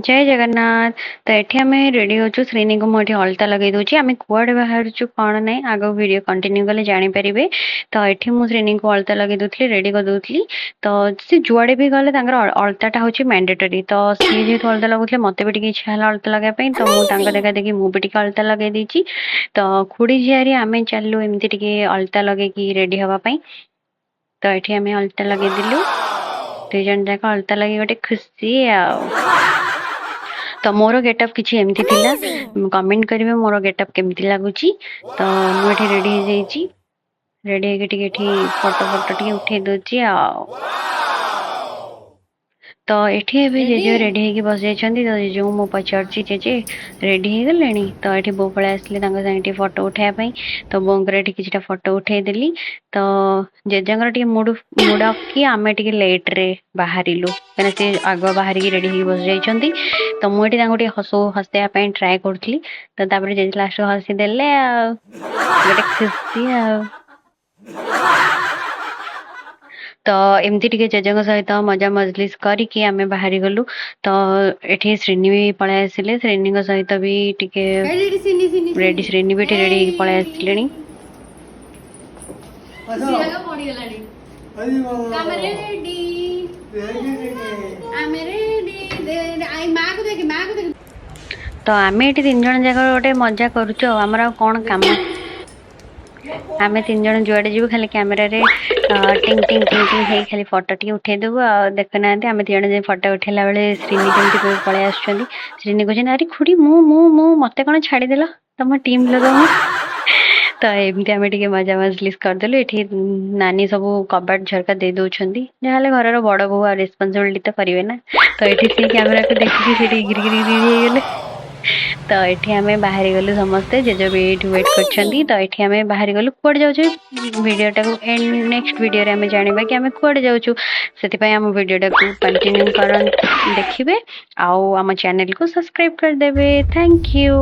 ଜୟ ଜଗନ୍ନାଥ। ତ ଏଠି ଆମେ ରେଡ଼ି ହେଉଛୁ। ଶ୍ରୀନିକୁ ମୁଁ ଏଠି ଅଳତା ଲଗେଇ ଦେଉଛି। ଆମେ କୁଆଡ଼େ ବାହାରୁଛୁ କ'ଣ ନାହିଁ, ଆଗକୁ ଭିଡ଼ିଓ କଣ୍ଟିନ୍ୟୁ କଲେ ଜାଣିପାରିବେ। ତ ଏଠି ମୁଁ ଶ୍ରୀନିକୁ ଅଳତା ଲଗେଇ ଦେଉଥିଲି, ରେଡ଼ି କରିଦେଉଥିଲି। ତ ସେ ଯୁଆଡ଼େ ବି ଗଲେ ତାଙ୍କର ଅଳତାଟା ହେଉଛି ମ୍ୟାଣ୍ଡେଟୋରୀ। ତ ସିଏ ଯେହେତୁ ଅଳତା ଲଗାଉଥିଲେ, ମୋତେ ବି ଟିକେ ଇଚ୍ଛା ହେଲା ଅଳତା ଲଗାଇବା ପାଇଁ। ତ ମୁଁ ତାଙ୍କ ଦେଖା ଦେଖି ମୁଁ ବି ଟିକେ ଅଳତା ଲଗେଇ ଦେଇଛି। ତ ଖୁଡ଼ି ଝିଆରୀ ଆମେ ଚାଲିଲୁ ଏମିତି ଟିକେ ଅଳତା ଲଗେଇକି ରେଡ଼ି ହେବା ପାଇଁ। ତ ଏଠି ଆମେ ଅଳତା ଲଗେଇଦେଲୁ, ଦୁଇ ଜଣ ଯାକ ଅଳତା ଲଗେଇ ଗୋଟେ ଖୁସି। ଆଉ ତ ମୋର ଗେଟଅପ୍ କିଛି ଏମିତି ଥିଲା। କମେଣ୍ଟ କରିବେ ମୋର ଗେଟଅପ୍ କେମିତି ଲାଗୁଛି। ତ ମୁଁ ଏଠି ରେଡ଼ି ହେଇଯାଇଛି। ରେଡ଼ି ହେଇକି ଟିକେ ଏଠି ଫଟୋ ଫଟୋ ଟିକେ ଉଠେଇ ଦଉଛି। ଆଉ ତ ଏଠି ଏବେ ଜେଜେ ରେଡ଼ି ହେଇକି ବସିଯାଇଛନ୍ତି। ତ ଜେଜେଙ୍କୁ ମୁଁ ପଚାରୁଛି, "ଜେଜେ, ରେଡ଼ି ହେଇଗଲେଣି?" ତ ଏଠି ବୋଉ ପଳେଇ ଆସିଲେ ତାଙ୍କ ସାଙ୍ଗେ ଟିକେ ଫଟୋ ଉଠେଇବା ପାଇଁ। ତ ବୋଉଙ୍କର ଏଠି କିଛିଟା ଫଟୋ ଉଠେଇଦେଲି। ତ ଜେଜେଙ୍କର ଟିକେ ମୁଡ୍ ମୁଡ୍ ଅଫ୍ କି ଆମେ ଟିକେ ଲେଟ୍ରେ ବାହାରିଲୁ, କାହିଁକିନା ସେ ଆଗ ବାହାରିକି ରେଡ଼ି ହେଇକି ବସିଯାଇଛନ୍ତି। ତ ମୁଁ ଏଠି ତାଙ୍କୁ ଟିକେ ହସେଇବା ପାଇଁ ଟ୍ରାଏ କରୁଥିଲି। ତ ତାପରେ ଜେଜେ ଲାଷ୍ଟକୁ ହସିଦେଲେ ଆଉ ଗୋଟେ ଖୁସି। ଆଉ ତ ଏମିତି ଟିକେ ଜେଜେଙ୍କ ସହିତ ମଜା ମଜଲିସ୍ କରିକି ଆମେ ବାହାରି ଗଲୁ। ତ ଏଠି ଶ୍ରୀନି ବି ପଳେଇ ଆସିଲେ। ଶ୍ରୀନିଙ୍କ ସହିତ ବି ଟିକେ ରେଡି, ଶ୍ରୀନି ବି ଏଠି ରେଡି ହେଇକି ପଳେଇ ଆସିଲେଣି। ପଡିଗଲାଣି। ଆମେ ରେଡି, ଆମେ ରେଡି। ମାକୁ ଦେଖେ, ମାକୁ ଦେଖେ। ତ ଆମେ ଏଠି ତିନି ଜଣ ଯାକ ଗୋଟେ ମଜା କରୁଛୁ। ଆଉ ଆମର ଆଉ କ'ଣ କାମ? ଆମେ ତିନି ଜଣ ଯୁଆଡ଼େ ଯିବୁ, ଖାଲି କ୍ୟାମେରାରେ ଟିଙ୍ଗ ଟିଙ୍ଗ ଟିଙ୍ଗ ଟିଙ୍ଗ ହେଇ ଖାଲି ଫଟୋ ଟିକେ ଉଠେଇଦେବୁ। ଆଉ ଦେଖୁନାହାନ୍ତି, ଆମେ ଦି ଜଣ ଯାଇ ଫଟୋ ଉଠେଇଲା ବେଳେ ଶ୍ରୀନି କେମିତି ପଳେଇ ଆସୁଛନ୍ତି। ଶ୍ରୀନି କହୁଛନ୍ତି, "ଆରେ ଖୁଡ଼ି, ମୁଁ ମୁଁ ମୁଁ ମତେ କ'ଣ ଛାଡ଼ିଦେଲ? ତମ ଟିମ୍ ଲୋକ ମୁଁ।" ତ ଏମିତି ଆମେ ଟିକେ ମଜା ମଜଲିସ୍ କରିଦେଲୁ। ଏଠି ନାନୀ ସବୁ କବାଟ ଝରକା ଦେଇ ଦଉଛନ୍ତି। ଯାହାହେଲେ ଘରର ବଡ଼ ବୋହୂ ଆଉ ରେସ୍ପନ୍ସିବିଲିଟି ତ କରିବେ ନା। ତ ଏଠି ସିଏ କ୍ୟାମେରାକୁ ଦେଖିକି ସେଠି ଗିରି ଗିରି ଗିରି ହେଇଗଲେ। ତ ଏଠି ଆମେ ବାହାରି ଗଲୁ ସମସ୍ତେ। ଜେଜେ ବି ଏଇଠି ୱେଟ୍ କରିଛନ୍ତି। ତ ଏଠି ଆମେ ବାହାରି ଗଲୁ। କୁଆଡ଼େ ଯାଉଛୁ, ଭିଡ଼ିଓଟାକୁ ନେକ୍ସଟ ଭିଡ଼ିଓରେ ଆମେ ଜାଣିବା କି ଆମେ କୁଆଡ଼େ ଯାଉଛୁ। ସେଥିପାଇଁ ଆମ ଭିଡ଼ିଓଟାକୁ କଣ୍ଟିନ୍ୟୁ କରନ୍ତୁ, ଦେଖିବେ ଆଉ ଆମ ଚ୍ୟାନେଲକୁ ସବସ୍କ୍ରାଇବ୍ କରିଦେବେ। Thank you.